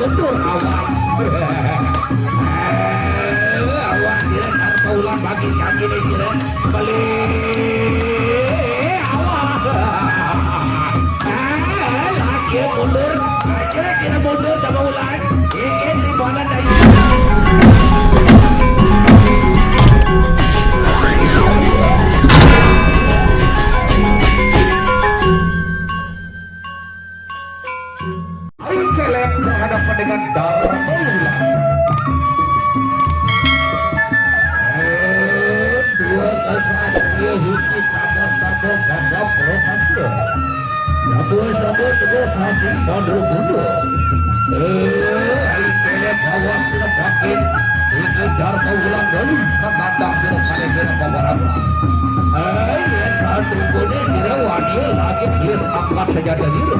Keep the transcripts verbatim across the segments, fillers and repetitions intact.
Mundur, awas. Awas, sira, ntar kaulah bagi kaki nih, sira. Balik, awas. Ah, lagi mundur. Aja, sira, mundur sama ulan. Iki di mana tadi? Ai Kelek berhadapan dengan Darma Wulan. Eh, dua kesatria hiji sama-sama gagap rohasnya. Sama-sama tegas hati pada guna. Eh, Ai Kelek awas lepakin. Iki Darma Wulan dulu. Kemandang sira kali kira babarang. Eh, yang satu kode sira wani lagi gelis angkat senjata diri.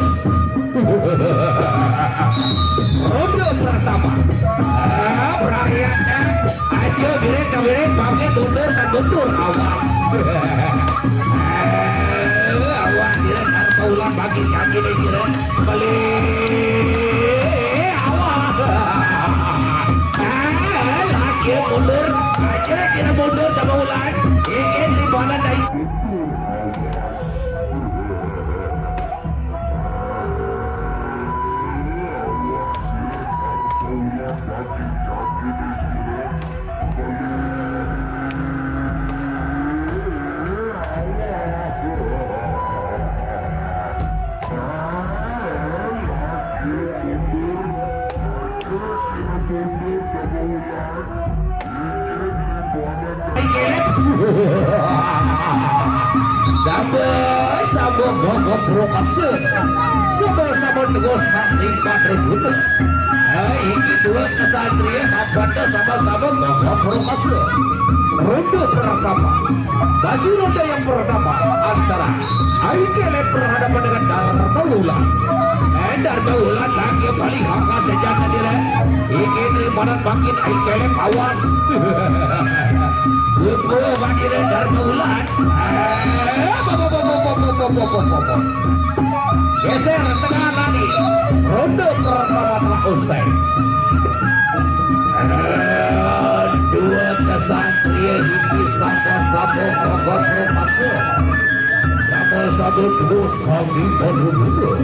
Ronde pertama. Ah, rakyatnya aja birit kabirit pakai tutur dan tutur. Awas. Ah, awas, sira, ntar kaulah bagi kaki nih, sira. Balik. Awas. Ah, lagi mundur. Aja, sira, mundur sama ulan. Iki di mana tadi? Sama-sama gogok prokase. Sama-sama teguh sakti pada guna. Nah, ini dua kesatria apa sama-sama gogok prokase. Ronde pertama. Masih ronde yang pertama antara Ai Kelek berhadapan dengan Darma Wulan. Eh, Darma Wulan lagi balik angkat senjata dia. Iki terima dan bangkit Ai Kelek, awas. Buku Madira Darma Wulan. Eh, bo, bo, bo. Geser tengah lagi. Ronde pertama telah usai. Eh, dua kesatria hiji sama-sama gogok prokase. Sama-sama terus sami berhubung.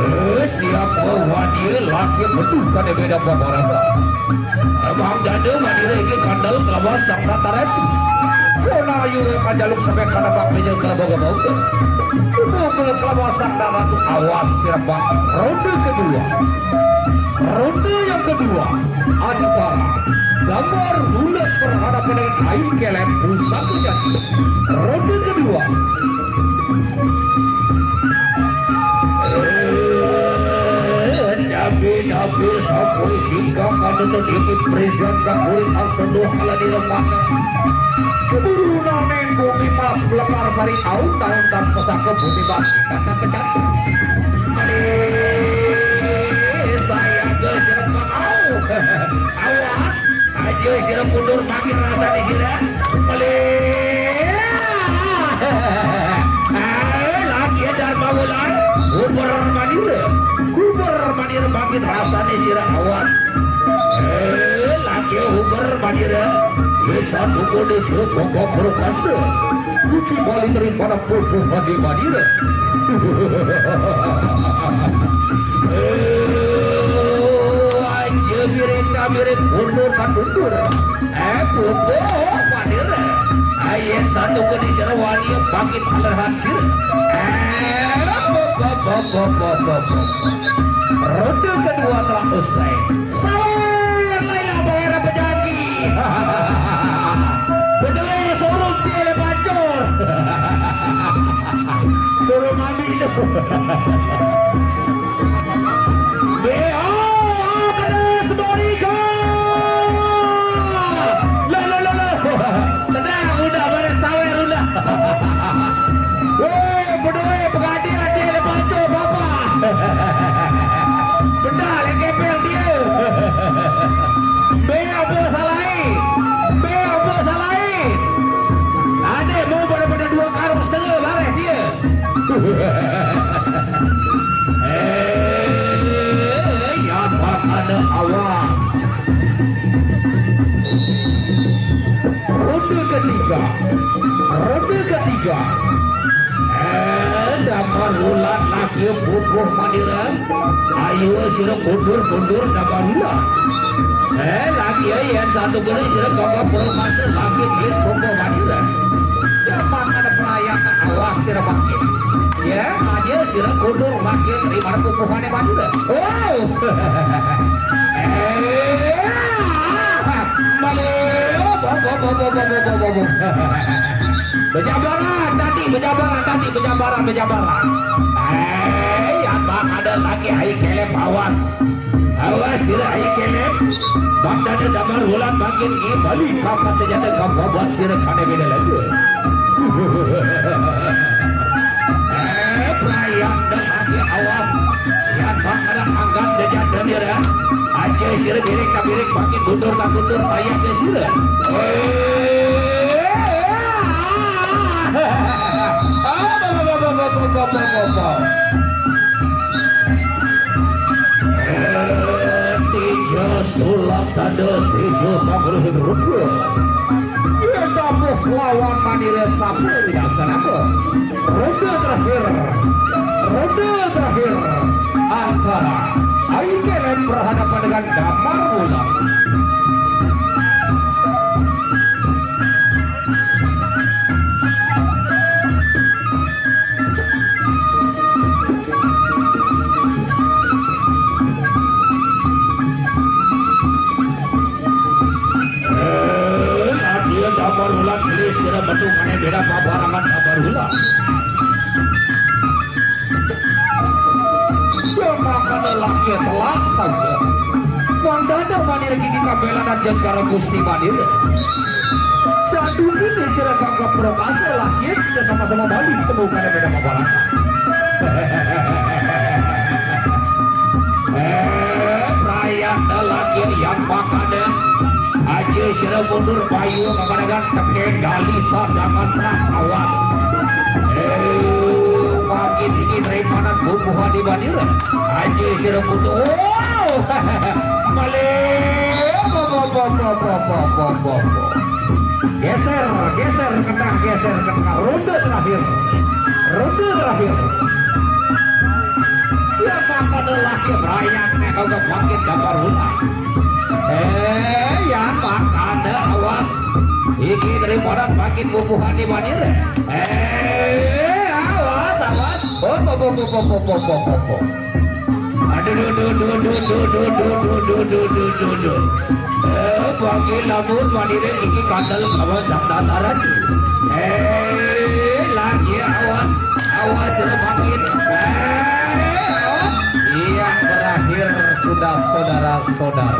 Eh, siapa wani laki betul kada beda paparana. Emang janda wani lagi kandal kelawan sang tataretu. Kona ayu kajaluk sampai kada bak meja kelabaga bau. Bubul kelawan sang ratu, awas siapa. Ronde kedua. Ronde yang kedua antara Damar Bulat berhadapan dengan Ai Kelek Pusaka Jati. Ronde kedua. Eh, nabi-nabi sapuri hingga kanana dini prisian kapuri aseduh ala di remana. Keburu naneng bumi mas belekar sari au tahun dan pesaka bumi bangkit kata pecat. Mari saya ke sirap au. Awas. Aja sira mundur makin rasane sira. Pelih. Eh, lagi Darma Wulan. Kuber Madira. Kuber Madira makin rasane sira awas. Eh, lagi Kuber Madira. Bisa tunggu di suku Kokor Kasa. Uji bali daripada pupuh Madira. Eh, aja mirip-mirip mundur tak mundur. Eh, pupuh Madira. Ayen satu ke di sira wani bangkit alerhan sir. Eh, pop, pop, pop. Ronde kedua telah usai. Sawer lah ya, Bawera Pejanti. Bedelnya suruh pilih pancur. Suruh mandi itu. Be, oh, oh, kena sedorika. Lo, lo, lo, lo. Tenang, udah balik sawer, udah. Weh, bedoe, pegadi aja le pancur, Bapak. Bedah, le kepel dia. Be apa salai? Be apa salai? Ada mau pada-pada dua karung setengah, bareh dia. Eh, ya, Pak. Ada awas. Ronde ketiga. Ronde ketiga. Eh, Damar Wulan lagi pupuh Madura. Ayo sira mundur-mundur Damar Wulan. Eh, lagi yang satu kali sira kagak perlu maksud lagi kali pupuh Madura. Ya, makan perayaan awas sira bangkit. Ya, aja sira mundur bangkit dari mana pupuhannya Madura. Oh. Eh, Madura. Bejabaran tadi, bejabaran tadi, bejabaran, bejabaran. Eh, yang bang ada lagi ai kelep awas. Awas sira ai kelep. Bang dada Damar Wulan makin ngi balik papat senjata kapabuat sira kane beda lagi. Eh, perayaan dan lagi awas. Yang bang ada angkat senjata dia. Aja sira birik tak birik makin mundur tak mundur saya ke sira. Eh, Tiga sulap sada tiga pangruhut rupa. Dia tabuh lawan manira sapu dasar apa? Ronde terakhir. Ronde terakhir antara Ai Kelek berhadapan dengan Damar Wulan. Eh, lagi Damar Wulan gelis sira metu maneh beda pabarangan Damar Wulan. Dia makan lelaki telah saja. Wang dada manir gigi kabela dan jengkara Gusti Manir. Saat ini sira gagap prokase lagi kita sama-sama balik temukan beda pabarangan. Eh, perayaan lagi yang makan. Aja sira mundur payu kakadagan teken gali sandangan terang awas. Eh, makin iki nerimanan bubuhan di Madura. Aja sira mundur. Wow! Malih. Geser, geser kena, geser kena. Ronde terakhir. Ronde terakhir. Ya makan lelaki merayak nek kagak makin gambar ulah. Eh, ya makan awas. Iki daripada makin bubuhan di manir. Eh, awas, awas. Hop, hop, hop. Aduh, duh, duh, duh, duh, duh, duh, duh, duh, duh, duh, duh, duh. Eh, bagi lamun manire iki kandel kawan sang dataran. Eh, lagi awas, awas, eh, bangkit. Eh, awas. Iya, berakhir sudah saudara-saudara.